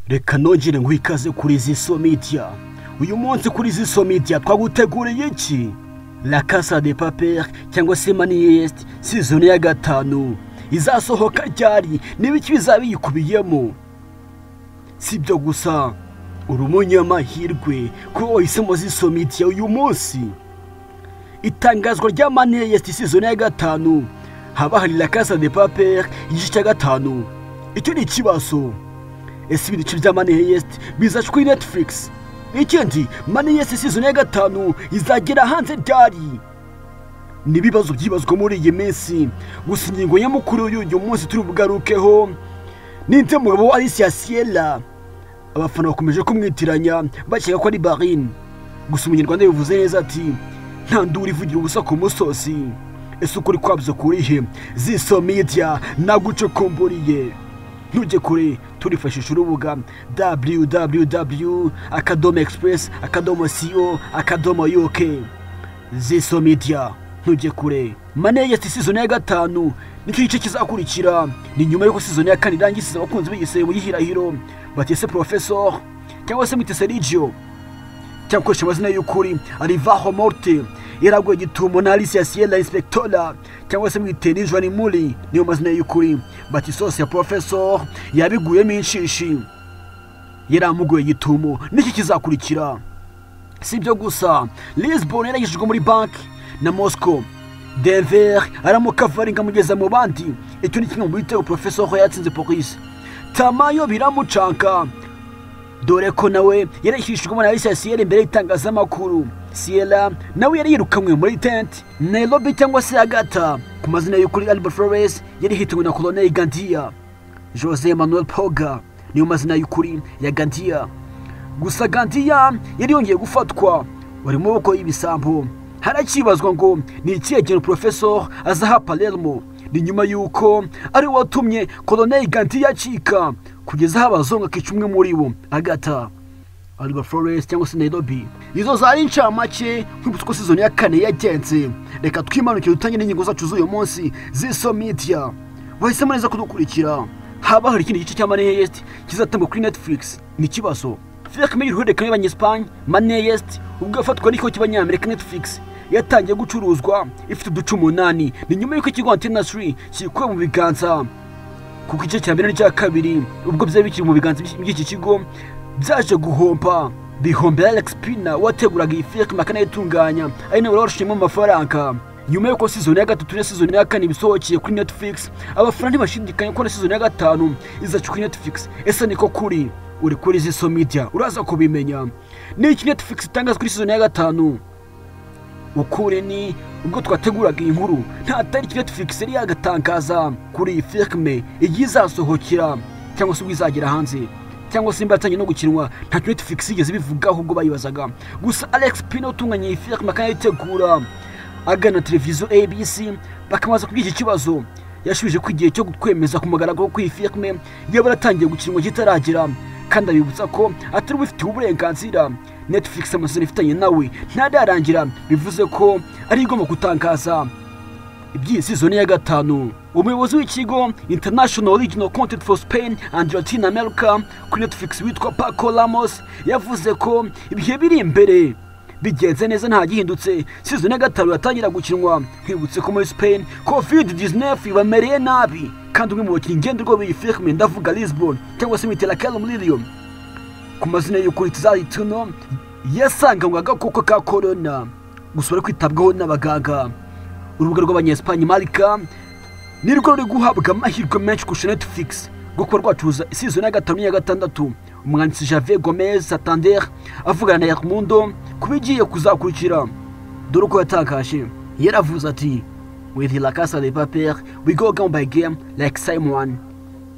Reka nongere nguhe ikaze kuri Ziso Media. Uyu munsi kuri Ziso Media twaguteguriye iki? La Casa de Papel cyangwa se Money Heist season ya 5 izasohoka ryari? N'ibiki bizaba biyikubiyemo? Si ibyo gusa, uri umunyamahirwe kuba wahisemo Ziso Media uyu munsi. Itangazwa rya Money Heist season ya 5, haba hari La Casa de Papel igice cya 5. Icyo ni ikibazo. Ese ibice bya Money Heist bizaca kuri Netflix? Ikindi, Money Heist season ya 5 izagera hanze ryari? Ni ibibazo byibazwa muri iyi minsi. Gusa ingingo nyamukuru y'uyu munsi turi bugarukeho ni mugabo wa Alicia Sierra. Abafana bakomeje kumwitiranya bakeka ko ari Barin. Gusa umunyarwanda yabivuze neza ati nta nduru ivugira ubusa ku musozi. Ese ukuri kwabyo kurihe? Ziso Media nagucukumburiye. Ntujye kure, turifashisha urubuga www.express.co.uk. Ziso Media, ntujye kure. Money Heist season ya 5 nicyo gice kizakurikira. Ni nyuma y'uko season ya 4 irangisize abakunzi b'igisebo y'ihirahiro batese Professor cyangwa se mwite Sergio, cyangwa gukoresha amazina y'ukuri Alvaro Morte, yaraguye gitumo na Alicia Sierra Inspectora cyangwa se mwite Nijwani Muri, niyo mazina y'ukuri. Bati sose ya Professor yabiguyemo inshishi, yaramuguye gitumo. Niki kizakurikira? Si ibyo gusa, Lisbon yaragishijwe muri banki na Moscow, Denver aramukavaringa amugeza mu bandi. Icyo ni kimwe mu bitego Professor yatsinze polisi. Tamayo biramucanka, dore ko nawe yarashyishijwe na Alicia Sierra imbere y'itangazamakuru. Sierra nawe yari yirukanwe muri tent Nairobi cyangwa se Agatha. Ku mazina y'ukuri Albert Flores yari hitanywe na Colonel Gandia. Jose Manuel Poga niyo mazina y'ukuri ya Gandia. Gusa Gandia yari yongeye gufatwa, wari mu maboko y'ibisambo. Harakibazwa ngo ni ikihe kintu Professor azaha Palermo. Ni nyuma y'uko ari watumye Colonel Gandia acika kugeza aho abazungu akica umwe muri bo, Agatha, Albert Flores cyangwa se Nairobi. Izo zari incamake nk'uko season ya 4 yagenze. Reka twimanukire dutangire n'ingingo zacu z'uyu munsi. Ziso Media, wahisemo neza kudukurikira. Haba hari ikindi gice cya Money Heist kizatangwa kuri Netflix? Ni ikibazo. Filime y'uruhererekane y'Abanyespagne Money Heist ubwo yafatwa n'ikigo cy'Abanyamerika Netflix yatangiye gucuruzwa ifite uduce 8. Ni nyuma y'uko ikigo Antena 3 kikuwe mu biganza, kuko igice cya mbere n'icya 2 ubwo byari bikiri mu biganza by'iki kigo byaje guhomba. Bihombera Alex Pina wateguraga iyi filime akanayitunganya, ari nawe warushijemo amafaranga. Nyuma y'uko season ya 3 na season ya 4 bisohokeye kuri Netflix, abafana ntibashidikanya ko na season ya 5 izaca kuri Netflix. Ese niko kuri? Uri kuri Ziso Media uraza kubimenya. Ni iki Netflix itangaza kuri season ya 5? Ukuri ni ubwo twateguraga iyi nkuru nta tariki Netflix yari yagatangaza kuri iyi filime igiye izasohokera cyangwa se ubwo izagera hanze, cyangwa se imba yatangiye no gukinwa. Ntacyo Netflix igeze ibivugaho ubwo bayibazaga. Gusa Alex Pino utunganya iyi filime akanayitegura agana televiziyo ABC bakamaza kubw'iki kibazo, yashubije ko igihe cyo kwemeza ku mugaragaro ko iyi filime yaba yaratangiye gukinwa kitaragera, kandi abibutsa ko atari ubifitiye uburenganzira. Netflix amasezerano ifitanye nawe ntararangira, bivuze ko ari igomba gutangaza iby'iyi season ya 5. Umuyobozi w'ikigo International Original Content for Spain and Latin America kuri Netflix witwa Paco Ramos yavuze ko ibihe biri imbere bigenze neza nta gihindutse, season ya 5 yatangira gukinwa. Kwibutse ko muri Spain COVID-19 ibamereye nabi, kandi umwe mu bakinnyi ngenderwaho b'iyi filime, ndavuga Lisbon cyangwa se mwitera Murillo ku mazina y'ukuri Tizari Tuno, yasanganywe agakoko ka corona, gusa bari kwitabwaho n'abaganga. Urubuga rw'Abanyespagne Marca nirwo ruri guhabwa amahirwe menshi kurusha Netflix rwo kuba rwacuruza season ya 5 n'iya 6. Umwanditsi Javier Gomez Santander avugana na El Mundo ku bigiye kuzakurikira, dore uko yatangaje. Yaravuze ati with La Casa de Papel we go game by game like Simon,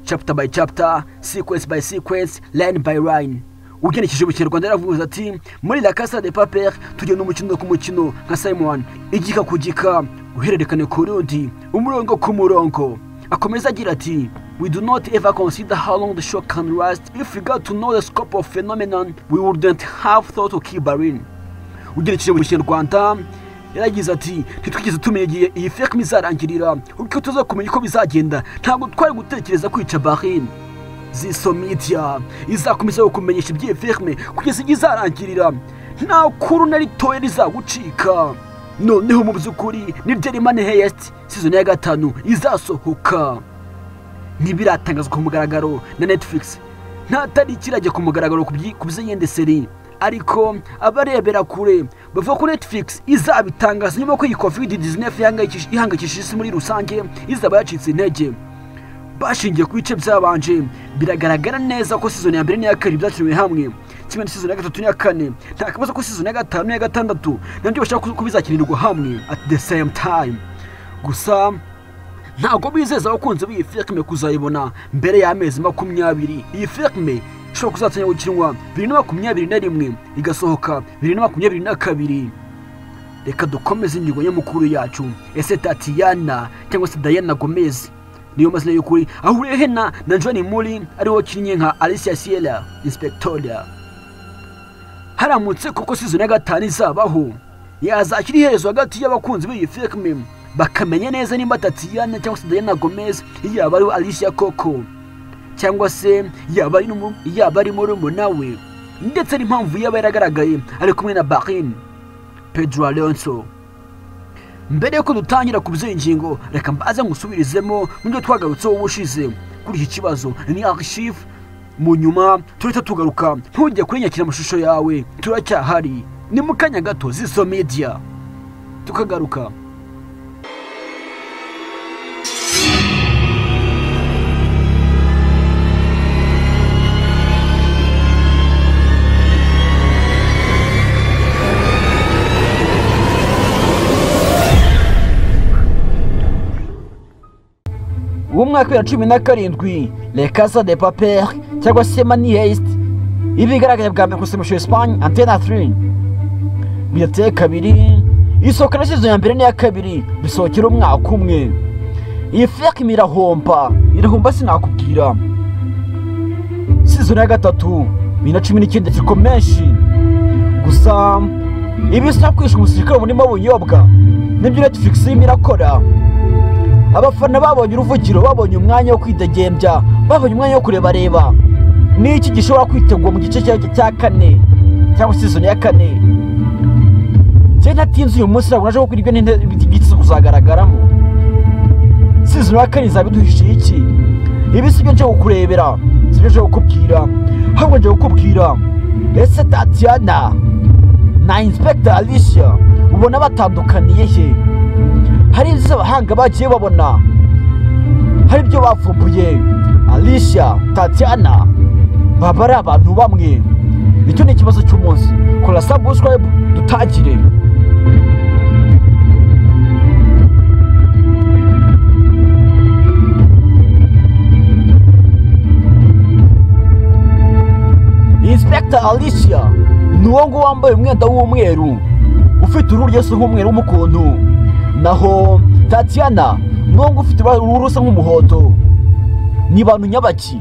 chapter by chapter, sequence by sequence, line by line. Ugenekereje mu Kinyarwanda yaravuze ati muri La Casa de Papel tugenda umukino ku mukino nka Simon, igika ku gika, uhererekane ku rundi, umurongo ku murongo. Akomeza agira ati we do not ever consider how long the show can last. If we got to know the scope of phenomenon, we wouldn't have thought to kill Barin. Ugenekereje mu Kinyarwanda yaragize ati ntitwigeze tumenya igihe iyi filime izarangirira, ubwo tuza kumenya uko bizagenda ntabwo twari gutekereza kwica Barin. Ziso Media izakomeza kukumenyesha iby'iyi filime kugeza igihe izarangirira, nta kuru na ritoya rizagucika. Noneho mu by'ukuri ni ryari Money Heist season ya 5 izasohoka? Ntibiratangazwa ku mugaragaro na Netflix, nta tariki irajya ku mugaragaro ku by'iyindi seri, ariko abarebera kure bavuga ko Netflix izabitangaza nyuma ko iyi COVID-19 ihangayikishije isi muri rusange izaba yacitse intege. Bashingiye ku bice byabanje, biragaragara neza ko season ya mbere n'iya kabiri byakiriwe hamwe, kimwe na season ya 3 n'iya 4. Nta kabuza ko season ya 5 n'iya 6 nabyo bashaka ko bizakinirwa hamwe at the same time. Gusa ntabwo bizeza abakunzi b'iyi filime kuzayibona mbere y'amezi 20. Iyi filime ishobora kuzatangira gukinwa 2021 igasohoka 2022. Reka dukomeze ingingo nyamukuru yacu. Ese Tatiana cyangwa se Diana Gomez niyo mazina y'ukuri ahuriye he na Johnny Muri ariwe wakinnye nka Alicia Sierra Inspectoria? Haramutse koko season ya 5 izabaho, yazakira iherezo hagati y'abakunzi b'iyi filime bakamenya neza nimba Tatiana cyangwa se Diana Gomez yaba ari Alicia koko, cyangwa se yaba ari murumuna we, ndetse n'impamvu yaba yaragaragaye ari kumwe na Barin Pedro Alonso. Mbere yuko dutangira ku by'ingingo, reka mbaze ngusubirizemo mu byo twagarutseho ubushize kuri iki kibazo. Ni archive, mu nyuma turahita tugaruka. Ntujye kuri nyakira amashusho yawe, turacyahari. Ni mu kanya gato, Ziso Media tukagaruka. Umwaka wa 17 Le Casa de Papel cyangwa se Money Heist ibigaragaye bwa mbere ku Espagne Antena 3 bidateye kabiri, isohoka na season ya mbere n'iya kabiri bisohokera umwaka umwe. Iyi filime irahomba sinakubwira. Season ya 3 2019 siko menshi, gusa ibisa kwisha umusirikare muri mabunyobwa nibyo Netflix irimo irakora. Abafana babonye uruvugiro, babonye umwanya wo kwidegembya, babonye umwanya wo kurebareba n'iki gishobora kwitegwa mu gice cya 4 cyangwa season ya 4. Njye ntatinze uyu munsi ntabwo naje gukora ibyo n'igitse kuzagaragaramo. Season ya 4 izabiduhishiye iki? Ibi si byo nje kukurebera, si byo nje kukubwira, ahubwo nje kukubwira ese Tatiana na Inspector Alicia ubona batandukaniye he? Hari ibyo abahanga bagiye babona, hari ibyo bavumbuye. Alicia, Tatiana baba ari abantu bamwe. Icyo ni ikibazo cy'umunsi. Kora subscribe dutangire. Inspector Alicia ni uwo nguwo wambaye umwenda w'umweru, ufite uruhu rusa nk'umweru w'umukuntu. Naho Tatiana n'uwo ufite uruhu rusa nk'umuhondo. Ni bantu nyabaki?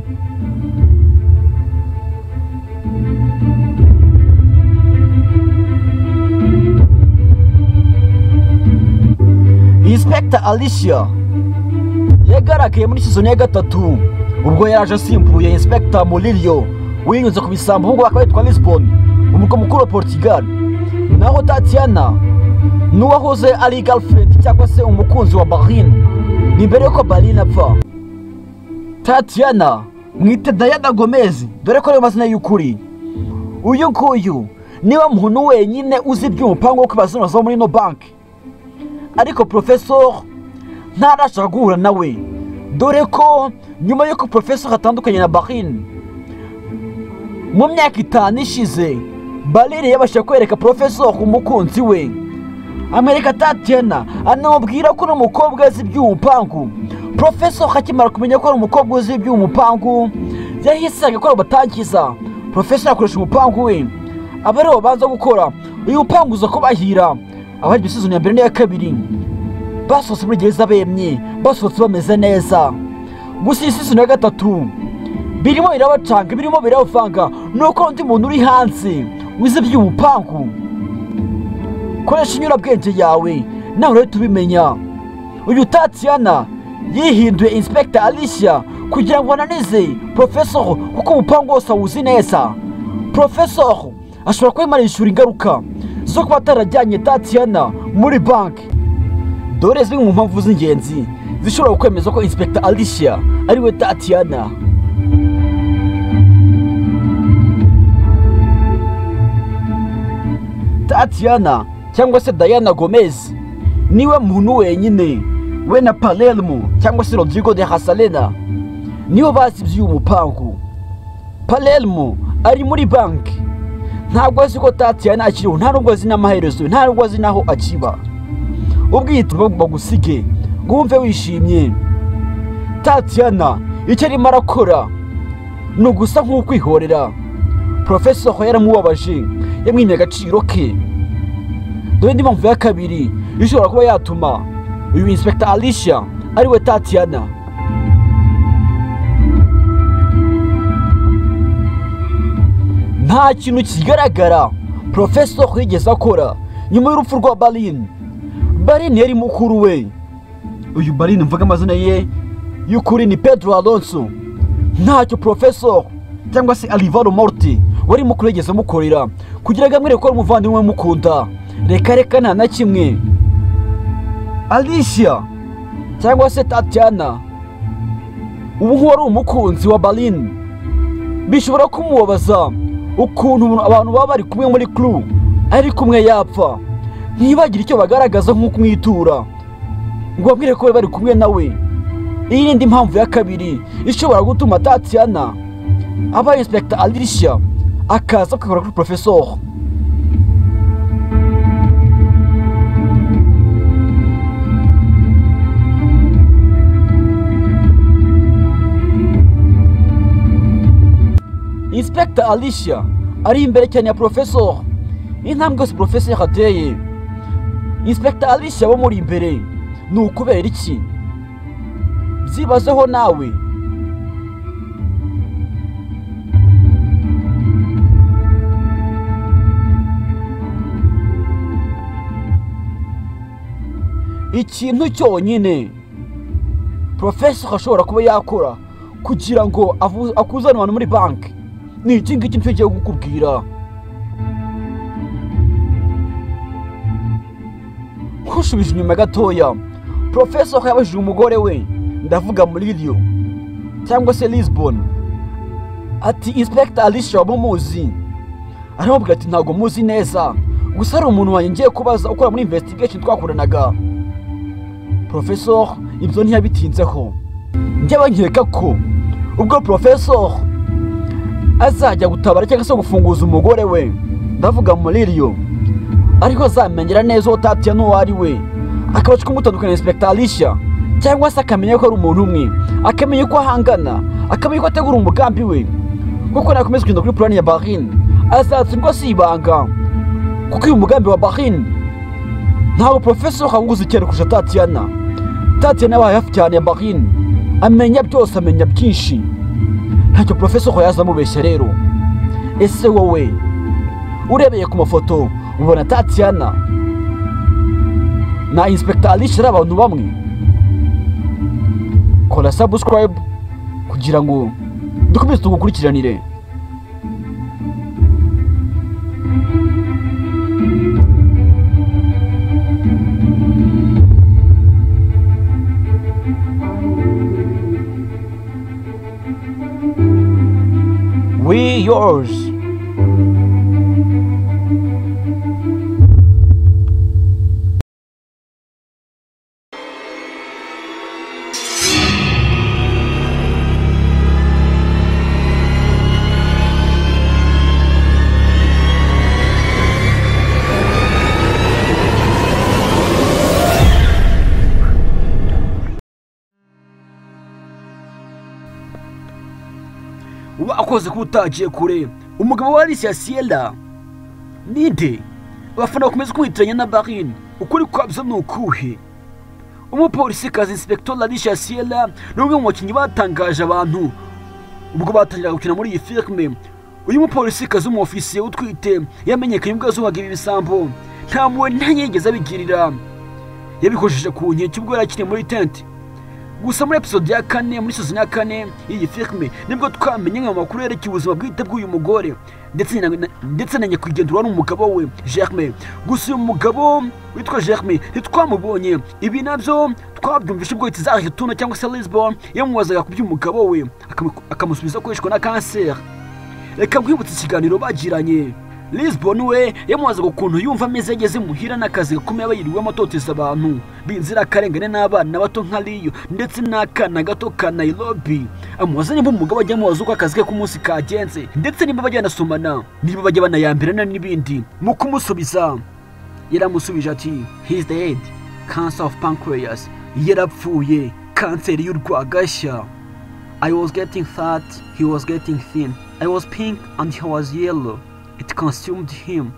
Inspector Alicia yagaragaye muri season ya 3 ubwo yaraje asimbuye Inspector Murillo winyuze ku bisambo, ahubwo akaba yitwa Lisbon, umurwa mukuru wa Portugal. Naho Tatiana n'uwahoze ari girlfriend cyangwa se umukunzi wa Barin, ni mbere yuko Barin apfa. Tatiana mwite Diana Gomez, dore ko ariyo mazina y'ukuri. Uyu nguyu niwe muntu wenyine uzi iby'umupango wo kwibaza muri no bank, ariko Professor ntarashaka guhura nawe, dore ko nyuma yuko Professor atandukanye na Barin mu myaka 5 ishize, Barin yabashije kwereka Professor umukunzi we, amwereka Tatiana, anamubwira ko n'umukobwa azi iby'umupangu. Professor akimara kumenya ko ari umukobwa uzi iby'umupangu, yahise agakora batangiza. Professor akoresha umupangu we, aba aribo babanza gukora uyu mupangu uza kubahira. Abari season ya mbere n'iya kabiri basohotse muri gereza bemye, basohotse bameze neza. Gusa iyi season ya 3 birimo birabacanga, birimo birabavanga, nuko undi muntu uri hanze wize iby'umupangu. Koresha inyurabwenge yawe nawe rero tubimenya. Uyu Tatiana yihinduye Inspector Alicia Kugira ngo ananize Professor, kuko umupangu wose awuzi neza. Professor ashobora kuba yishyura ingaruka zo kuba atarajyanye Tatiana muri banki. Dore zimwe mu mpamvu z'ingenzi zishobora kwemeza ko Inspector Alicia ariwe Tatiana. Tatiana cyangwa se Diana Gomez niwe muntu wenyine we na Palermo cyangwa se Rodrigo de Hasalena nibo bazi iby'uyu mupangu. Palermo ari muri banki, ntabwo azi ko Tatiana akiriho, nta nubwo azi n'amaherezo, nta nubwo azi n'aho akiba. Ubwitwa bagusige ngumve wishimye. Tatiana icyo arimo arakora ni ugusa nk'ukwihorera. Professor yaramubabaje, yamwimye agaciro ke. Dore indi mpamvu ya kabiri ishobora kuba yatuma uyu Inspector Alicia ariwe Tatiana. Nta kintu kigaragara Professor yigeze akora nyuma y'urupfu rwa Barin. Barin yari mukuru we. Uyu Barin mvuga amazina ye y'ukuri ni Pedro Alonso. Ntacyo Professor cyangwa se Alvaro Morte wari mukuru yigeze amukorera kugira ngo amwereke ko ari umuvandimwe mukunda. Reka reka nta na kimwe. Alicia cyangwa se Tatiana ubu nk'uwari umukunzi wa Barin bishobora kumubabaza ukuntu abantu baba bari kumwe muri crew ari kumwe yapfa ntibagire icyo bagaragaza nko kumwitura ngo bamwire ko bari kumwe nawe. Iyi ni indi mpamvu ya kabiri ishobora gutuma Tatiana aba Inspector Alicia akaza kwikora kuri Professor. Inspector Alicia ari imbere cyane ya Professor. Intambwe yose Professor ateye, Inspector Alicia bo muri imbere. Ni ukubera iki? Byibazeho nawe. Ikintu cyonyine Professor ashobora kuba yakora kugira ngo akuzane abantu muri banki ni iki ngiki nicyo ngiye kukubwira. Nkushubije inyuma gatoya, Professor yabajije umugore we, ndavuga muri Rio cyangwa se Lisbon, ati Inspector Alicia wamuzi? Aramubwira ati ntabwo muzi neza, gusa ari umuntu wanjye ngiye kubaza ukora muri investigation twakoranaga. Professor ibyo ntiyabitinzeho. Njyewe nkeka ko ubwo Professor azajya gutabara cyangwa se gufunguza umugore we, ndavuga muri Rio, ariko azamenyera neza uwo Tatiana uwo ari we, akabasha kumutandukanya na Inspector Alicia, cyangwa se akamenya ko ari umuntu umwe, akamenya ko ahangana, akamenya ko ategura umugambi we. Kuko nakomeza kugenda kuri plan ya Barin azatsindwa si ibanga, kuko uyu mugambi wa Barin ntabwo Professor awuzi cyane kurusha Tatiana. Tatiana yabaye hafi cyane ya Barin, amenya byose, amenya byinshi. Ntacyo Professor yazamubeshya rero. Ese wowe urebeye ku mafoto ubona Tatiana na Inspector Alicia ari abantu bamwe? Kora subscribe kugira ngo dukomeze tugukurikiranire. We yours. Wakoze kutagiye kure. Umugabo wa Alicia Sierra ninde? Abafana bakomeza kumwitiranya na Barin. Ukuri kwabyo ni ukuhe? Umupolisikazi Inspector Alicia Sierra ni umwe mu bakinnyi batangaje abantu ubwo batangiraga gukina muri iyi filime. Uyu mupolisikazi w'umufisiye utwite yamenyekanye ubwo yazubaga ibi bisambo, nta mpuhwe ntanyigeze abigirira, yabikojeje ku nkeke ubwo yari akiri muri tente. Gusa muri episode ya kane, muri season ya kane y'iyi filime, nibwo twamenye amakuru yerekeye ubuzima bwite bw'uyu mugore ndetse na nyakwigendera n'umugabo we Germain. Gusa uyu mugabo witwa Germain ntitwamubonye. Ibi nabyo twabyumvishe ubwo Itziar Ituno cyangwa se Lisbon yamubazaga ku by'umugabo we, akamusubiza ko yishwe na kanseri. Reka nkwibutse ikiganiro bagiranye. Lisbon we yamubazaga ukuntu yumva ameze ageze muhira n'akazi gakomeye aba yiriwemo atoteza abantu b'inzirakarengane n'abana bato nka Rio ndetse n'akana gato ka Nairobi. Amubaza niba umugabo ajya amubaza uko akazi ke k'umunsi kagenze, ndetse niba bajya banasomana, niba bajya banayambirana n'ibindi. Mu kumusubiza yaramusubije ati: "He's dead, cancer of pancreas." Yarapfuye, kanseri y'urwagashya. "I was getting fat, he was getting thin. I was pink and he was yellow. It consumed him."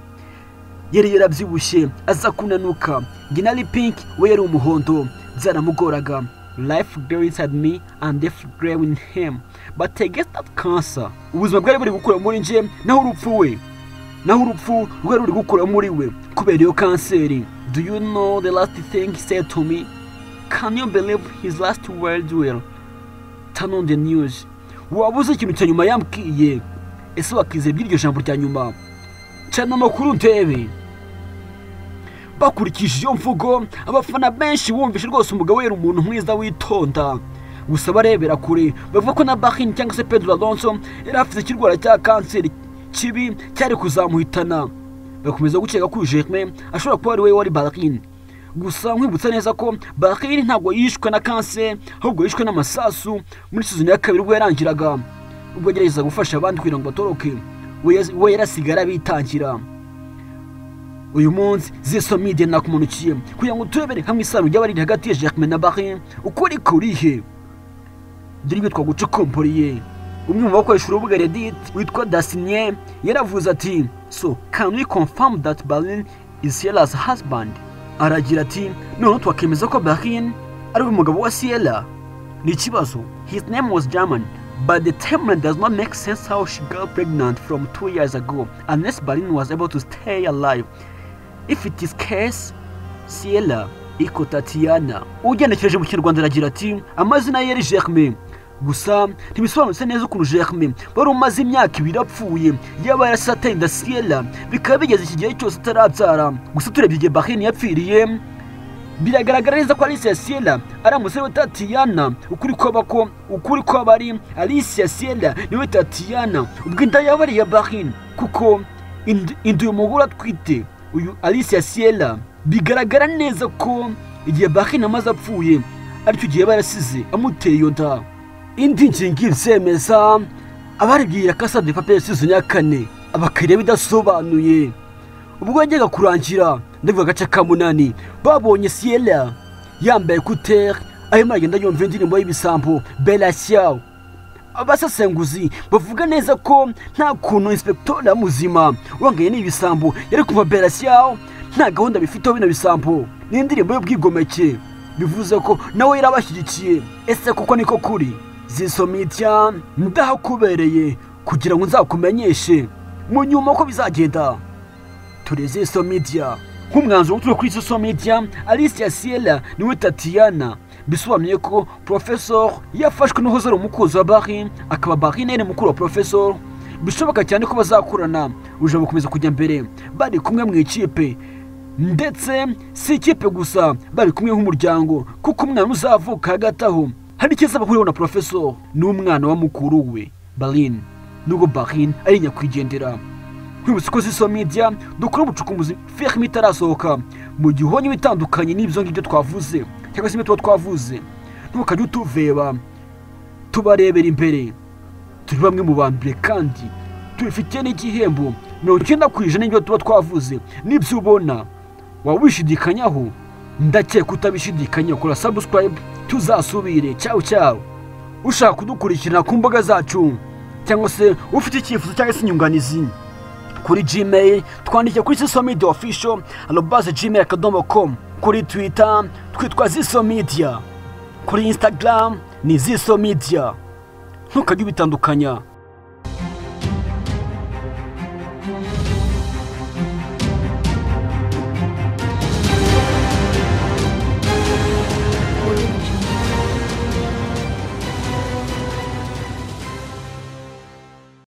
Yari yarabyibushye aza kunanuka, njye nari pink, we yari umuhondo, byaramugoraga. "Life grew inside me and death grew in him. But I guess that cancer." Ubuzima bwari buri gukura muri njye, naho urupfu rwari ruri gukura muri we kubera iyo kanseri. "Do you know the last thing he said to me? Can you believe his last words were, 'Turn on the news'? Waba uzi ikintu cya nyuma yambwiye? Ese wakizera iby'iryo jambo rya nyuma? Cana amakuru ndebe. Bakurikije iyo mvugo, abafana benshi bumvishe rwose umugabo yari umuntu mwiza witonda. Gusa barebera kure bavuga ko na Bahin cyangwa se Pedro Alonso yari afite ikirwara cya kanseri kibi cyari kuzamuhitana. Bakomeza gukeka ko uyu Germain ashobora kuba ari we wari Bahin. Gusa nkwibutsa neza ko Bahin ntabwo yishwe na kanseri, ahubwo yishwe n'amasasu muri season ya kabiri ubwo yarangiraga, ubwo agerageza gufasha abandi kugira ngo batoroke, we yarasigara bitangira. Uyu munsi Ziso Media nakumanukiye kugira ngo turebere hamwe isano ryaba riri hagati ya Germain na Bahin. Ukuri kurihe? Dore ibyo twagucukumburiye. Umwe mu bakoresha urubuga Reddit witwa Dasinye yaravuze ati: "So can we confirm that Barin is Sierra's husband?" Aragira ati: "Noneho twakemeza ko Barin ari we mugabo wa Sierra?" Ni ikibazo. "His name was German, but the timeline does not make sense how she got pregnant from 2 years ago unless Barin was able to stay alive. If it is case, Sierra iko Tatiana." Ugenekereje mu Kinyarwanda aragira ati: "Amazina ye yari Germain, gusa ntibisobanutse neza ukuntu Germain wari umaze imyaka 2 apfuye yaba yarasize ateye inda Sierra, bikaba bigeze iki gihe cyose atarabyara. Gusa turebye igihe Bahin yapfiriye, biragaragara neza ko Alicia Sierra ari umusore wa Tatiana. Ukuri kwaba ari Alicia Sierra niwe Tatiana, ubwo inda yaba ari iya Bahin, kuko inda uyu mugore atwite, uyu Alicia Sierra, bigaragara neza ko igihe Bahin amaze apfuye aricyo gihe yarasize amuteye iyo nda." Indi ngingo ibyemeza, abarebye La Casa de Papel season ya kane abakiriya bidasobanuye, ubwo yajyaga kurangira, ndavuga agace ka munani, babonye Sierra yambaye écouteurs arimo aragenda yumva indirimbo y'ibisambo Bella Ciao. Abasesenguzi bavuga neza ko nta kuntu inspector muzima urangaye n'ibisambo yari kuva Bella Ciao nta gahunda bifiteho bino bisambo. Ni indirimbo y'ubwigomeke, bivuze ko nawe yarabashyigikiye. Ese kuko niko kuri? Ziso Media ndahakubereye kugira ngo nzakumenyeshe mu nyuma uko bizagenda. Turi Ziso Media. Nk'umwanzuro utuye kuri social media, Alicia Sierra niwe Tatiana, bisobanuye ko Professor yafashwe n'uhoze ari umukunzi wa Barin, akaba Barin ari mukuru wa Professor. Bishoboka cyane ko bazakurana ubujura bukomeza kujya mbere bari kumwe mu ikipe, ndetse si ikipe gusa, bari kumwe nk'umuryango, kuko umwana uzavuka hagati aho hari icyiza bahuriyeho na Professor, ni umwana wa mukuru we Barin, nubwo Barin ari nyakwigendera. Nkwibutsa ko Ziso Media dukora ubucukumbuzi filime itarasohoka. Mu gihe ubonye ibitandukanye n'ibyo ngibyo twavuze cyangwa se ibyo tuba twavuze, ntukajye utuveba, tubarebera imbere. Turi bamwe mu ba mbere kandi tubifitiye n'igihembo. 90% n'ibyo tuba twavuze n'ibyo ubona waba wishidikanyaho, ndakeka utabishidikanya. Kora subscribe, tuzasubire. Cyawu cyawu. Ushaka kudukurikirana ku mbuga zacu cyangwa se ufite icyifuzo cyangwa se inyunganizi kuri Gmail, twandike kuri zisomediaofficial@gmail.com. Kuri Twitter twitwa Ziso Media, kuri Instagram ni Ziso Media. Ntukajye ubitandukanya.